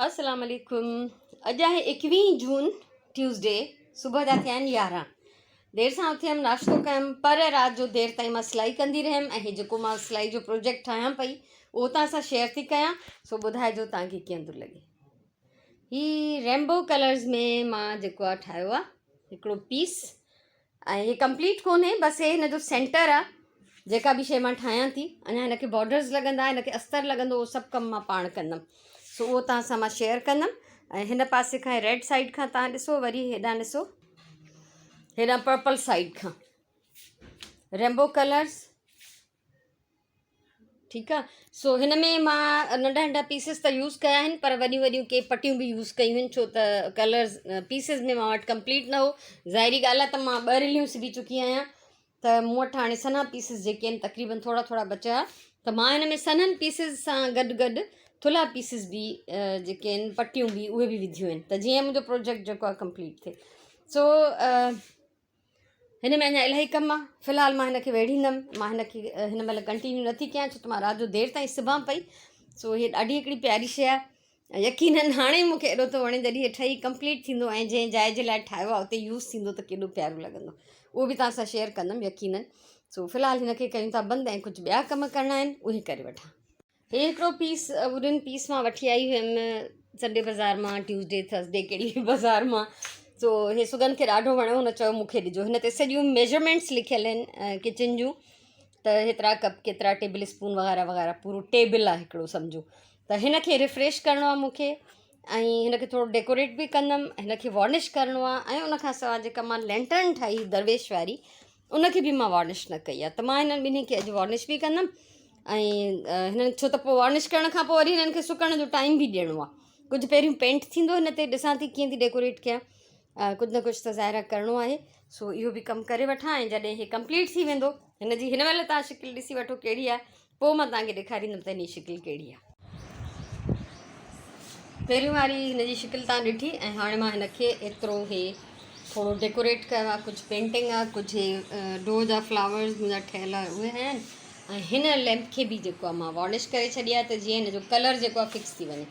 السلام عليڪم اڄ آهي ايڪويهين جون ٽيوزڊي صبح جا ٿيا آهن 11 دير سان اٿيم ناشتو ڪيم پر رات جو دير تائين مان سلائي ڪندي رهيم ۽ هي جيڪو مان سلائي جو پروجيڪٽ ٺاهيان پئي اهو توهان سان شيئر ٿي ڪيان سو ٻڌائجو توهان کي ڪيئن ٿو لڳي هي رينبو ڪلرز ۾ مان جيڪو آهي ٺاهيو آهي هڪڙو پيس ۽ هي ڪمپليٽ ڪونهي بس هي هن جو سينٽر آ جيڪا به شي مان ٺاهيان ٿي اڃا هن کي بارڊرز لڳندا هن کي استر لڳندو اهو سڀ ڪم مان پاڻ ڪندم سو اهو توهان سان مان شيئر ڪندم ۽ هن پاسي کان ريڊ سائيڊ کان توهان ڏسو وري هيڏانهن ڏسو هيڏانهن پرپل سائيڊ کان رينبو ڪلرز ٺيڪ آ سو هن ۾ مان ننڍا ننڍا پيسز ته يوز ڪيا آهن پر وڏيون وڏيون ڪي پٽيون به يوز ڪيون آهن ڇو ته ڪلرز پيسز ۾ مان وٽ ڪمپليٽ نه هو ظاهري ڳالهه آهي ته مان ٻه رليون سبي چڪي آهيان ته مون وٽ هاڻي سنها پيسز جيڪي آهن تقريبن ٿورا ٿورا بچيا ته مان هن ۾ سنهن پيسز سان گڏ گڏ ٿلها پيسز به جيڪي آهن پٽيون به اهي به وڌيون آهن ته جيئن منهنجو پروجيڪٽ جيڪو آهي ڪمپليٽ ٿئي سو هن ۾ اڃا الاهي ڪم آ في الحال مان هن کي ويڙهيندم مان هن کي هن مهل ڪنٽينيو نٿي ڪيان ڇو ته مان رات جو دير تائين سبان پئي سو هي ڏاڍي هڪڙي پياري شيء آ يقينن هاڻي مون کي ايڏو ٿو وڻي جڏهن هي ٺهي ڪمپليٽ ٿيندو ۽ جنهن جاء جي لاء ٺاهيو آ اتي يوز ٿيندو ته ڪيڏو پيارو لڳندو اهو به توهان سان شيئر ڪندم يقينن سو في الحال هن کي ڪيون ٿا بند ۽ ڪجهه ٻيا ڪم ڪرڻا آهن اهي ڪري وٺان. هي هڪڙو پيس ووڊن پيس مان وٺي آئي هيم سنڊي بازار مان ٽيوزڊي ٿرسڊي ڪهڙي به بازار مان سو هي سگنڌ کي ڏاڍو وڻيو هن چيو مون کي ڏجو هن تي سڄيون ميجرمينٽس لکيل آهن ڪچن جون ته هيترا ڪپ ڪيترا ٽيبل اسپون وغيره وغيره پورو ٽيبل آهي هڪڙو سمجهو ته هن کي ريفريش ڪرڻو آهي مون کي ۽ هن کي ٿورو ڊيڪوريٽ به ڪندم هن کي وارنش ڪرڻو آهي ۽ ان کان سواء جيڪا مان لينٽرن ٺاهي درويش واري ان کي به مان وارنش نه ڪئي آهي ته مان هنن ٻنهي کي اڄ وارنش به ڪندم ۽ هنن ڇو ته پوء وارنش ڪرڻ کان پوء وري هنن کي سڪڻ جو ٽائيم به ڏيڻو آهي ڪجهه پهريون پينٽ ٿيندو هن تي ڏسان ٿي ڪيئن ٿي ڊيڪوريٽ ڪيان ڪجهه نه ڪجهه ته ظاهر آهي ڪرڻو آهي سو اهو به ڪم ڪري وٺان ۽ جڏهن هي ڪمپليٽ ٿي ويندو هن جي هن مهل تان شڪل ڏسي وٺو ڪهڙي آهي پوء مان توهان کي ڏيکاريندم ته هن جي شڪل ڪهڙي آهي. پهريون واري هن جي شڪل توهان ڏٺي ۽ هاڻي مان هن کي ايترو هي ٿورو ڊيڪوريٽ ڪيو آهي ڪجهه پينٽنگ آهي ڪجهه هي ڊو جا فلاورز منهنجا ٺهيل آهي اهي آهن ۽ هن ليمپ کي به جيڪو آهي مان وارنش ڪري ڇڏي آهي ته جيئن هن جو ڪلر جيڪو آهي فڪس ٿي وڃي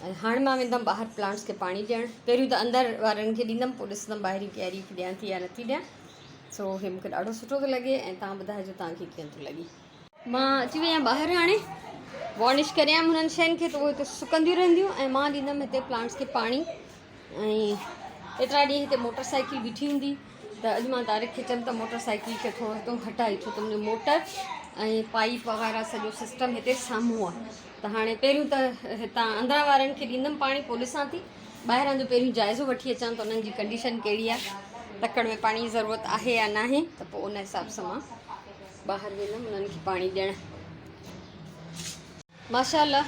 ۽ هاڻي مان ويندم ٻاهر پلانٽس کي پاڻي ڏيڻ پهريون ته اندر وارن کي ڏيندم پوء ڏسندم ٻاهرين ڪياري کي ڏيان ٿي يا نٿي ڏيان سو هي مونکي ڏاڍو سٺو ٿو لڳي ۽ توهان ٻڌائجو توهان کي ڪيئن ٿو لڳي. مان اچي وئي آهيان ٻاهر هاڻي وارنش ڪري آيم هنن شين کي ته اهي هتي سڪنديون رهنديون ۽ مان ڏيندم هتي پلانٽس کي پاڻي ۽ ايترا ڏينهن هتي موٽر سائيڪل بيٺي هوندي ته اڄ مان طارق کي چيم ته موٽر سائيڪل کي ٿورو هتو هٽائي ڇو ته منهنجو موٽر ۽ پائيپ وغيره سڄو سسٽم هتي سامهون آهي ته هاڻي پهريون ته هتان اندران وارن کي ڏيندم پاڻي پوء ڏسان ٿي ٻاهران جو پهريون جائزو وٺي اچان ته انهن جي ڪنڊيشن ڪهڙي آهي تڪڙ ۾ پاڻي جي ضرورت آهي يا ناهي ته پوء ان حساب سان مان ٻاهر ويندم انهن کي پاڻي ڏيڻ. ماشاء الله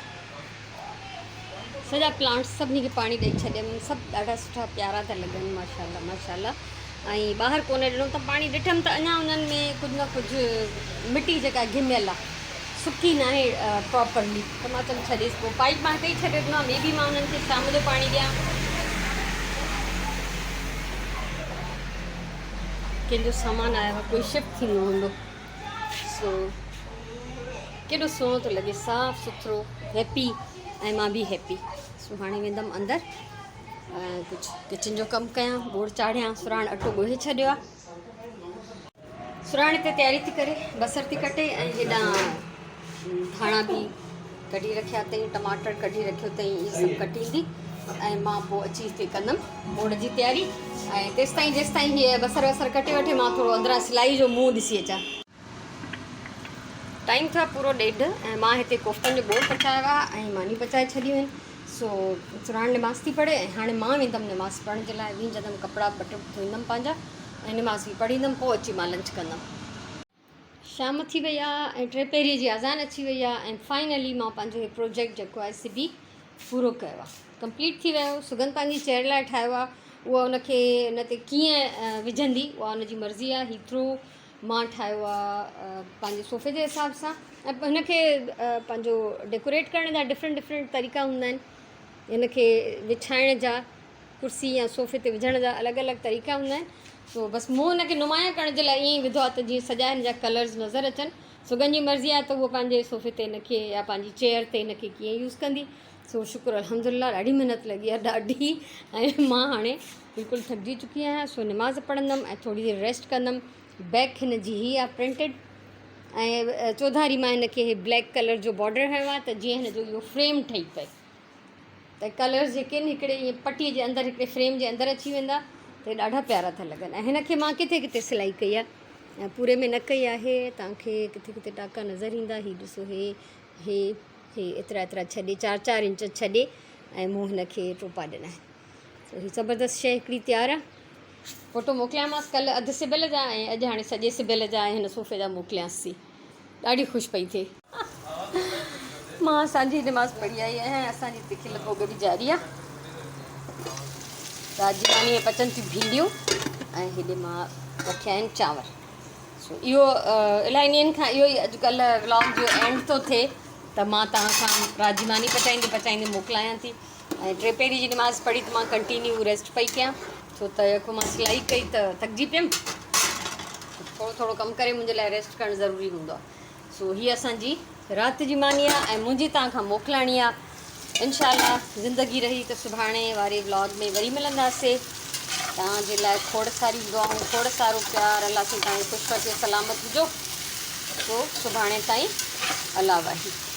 سڄا پلانٽس سڀني کي پاڻي ڏئي ڇڏيم سڀ ڏاڍا سٺا پيارا ٿا لڳن ماشاء الله ماشاء الله ۽ ٻاهر ڪونه ڏنو ته پاڻي ڏٺم ته اڃا انهن ۾ ڪجهه نه ڪجهه مٽي جيڪا گهميل آهي سڪي ناهي پراپرلي ته مان چيم ڇڏيس پوء پائيپ مان هتي ئي ڇڏي ڏنو آهي مي بي مان انهن کي شام جو پاڻي ڏيان ڪنهن جو سامان آيو آهي ڪوئي شفٽ ٿيندو هوندو سو ڪيڏو سهڻو ٿو لڳي صاف سٿرو هيپي ۽ مان به هيپي سو هاڻي ويندم اندر ڪجهه ڪچن جو ڪم ڪيان ٻوڙ چاڙهيان سراڻ اٽو ڳوهي ڇڏيو آهي سراڻ هتي تياري ٿي ڪري بصر ٿي ڪٽي ۽ هيڏانهن ڌاڻا به ڪڍي رکيا اٿئي ٽماٽر ڪڍي رکيو اٿئي اهي سڀ ڪٽيندي ۽ مان پوء اچي هتي ڪندم ٻوڙ جي تياري ۽ تيستائين جيستائين هيء بصر وصر ڪٽي وٺي مان ٿورو اندران سلائي جو منهن ڏسي اچان. ٽائيم ٿيو آهي پورو ڏيڍ ۽ مان هتي ڪوفتن جو ٻوڙ پچايو آهي ۽ مانيون پچائي ڇڏيون آهن سو سراڻ نماز ٿي پڙهي ۽ هاڻي مان ويندم نماز پڙهڻ جي لاء وينجهندم ڪپڙا ٻه ٽي ڌوئيندم پنهنجا ۽ نماز به پڙهيندم پوء اچي مان لنچ ڪندم. شام ٿي وئي آهي ۽ ٽي پهري جي اذان اچي وئي آهي ۽ فائنلي مان پنهنجو هي پروجيڪٽ جيڪو آهي سبي پورو ڪيو آهي ڪمپليٽ ٿي ويو سگنڌ پنهنجي چيئر لاء ٺاهيو آهي اها ان کي ان تي ڪيئن وجهندي اها ان جي مرضي آهي هي ٿرو مان ٺاهيو آ پنهنجي صوفي جي حساب سان ۽ هن کي پنهنجو ڊيڪوريٽ ڪرڻ جا ڊفرنٽ ڊفرنٽ طريقا هوندا آهن هن کي وڇائڻ جا ڪرسي يا صوفي تي وجهڻ جا الڳ الڳ طريقا هوندا آهن سو بس مون هن کي نمايان ڪرڻ جي لاء ائين ئي وڌو آهي ته جيئن سڄا هن جا ڪلرز نظر اچن سگن جي مرضي آهي ته هوء پنهنجي صوفي تي هن کي يا پنهنجي چيئر تي هن کي ڪيئن يوز ڪندي. سو شڪر الحمدلله ڏاڍي محنت لڳي آهي ڏاڍي ۽ مان هاڻي بلڪل ٿڪجي چڪي آهيان سو نماز پڙهندم ۽ ٿوري دير ريسٽ ڪندم بيڪ هن جي هي آهي پرنٽيڊ ۽ چوڌاري مان هن کي بليڪ ڪلر جو بارڊر هنيو آهي ته جيئن هن جو اهو فريم ٺهي پئي ته ڪلرز جيڪي آهن هڪڙي ائين پٽي جي اندر هڪڙي فريم جي اندر اچي ويندا ته ڏاڍا پيارا ٿا لڳن ۽ هن کي مان ڪٿي ڪٿي سلائي ڪئي آهي ۽ پوري ۾ نه ڪئي آهي توهان کي ڪٿي ڪٿي ٽاڪا نظر ايندا هي ڏسو هي هي هي ايترا ايترا ڇڏي چار چار انچ ڇڏي ۽ مون هن کي ٽوپا ڏنا آهن سو هي زبردست شيء هڪڙي تيار آهي فوٽو موڪليامانس ڪلهه اڌ سبيل جا ۽ اڄ هاڻي سڄي سبيل جا ۽ هن صوفي جا موڪليانس ٿي ڏاڍي خوش پئي ٿئي. مان سانجهي نماز پڙهي آئي آهيان ۽ اسان جي هتي کل ڀوڳ به جاري آهي. رات جي ماني ۾ پچن ٿيون ڀينڊيون ۽ هيڏي مان رکيا آهن چانور. سو اهو الاهي ڏينهن کان اهو ئي اڄ ڪلهه ولاگ جو اينڊ ٿو ٿئي ته مان توهان کان رات جي ماني پچائيندي پچائيندي موڪلايان ٿي ۽ ٽي پهري جي نماز پڙهي ته مان ڪنٽينيو ريسٽ پئي ڪيان ڇو ته يڪو مان سلائي ڪئي ته ٿڪجي پيم ٿورو ٿورو ڪم ڪري منهنجي لاء ريسٽ ڪرڻ ضروري هوندو آهي سو هي اسان جي رات جي ماني آهي ۽ منهنجي توهان کان موڪلاڻي آهي انشاء الله زندگي رهي ته سڀاڻي واري ولاگ ۾ وري ملنداسي توهان جي لاء کوڙ ساري دعائون کوڙ سارو پيار الله سائين توهان کي خوش رکي سلامت هجو سو سڀاڻي تائين الله واهي.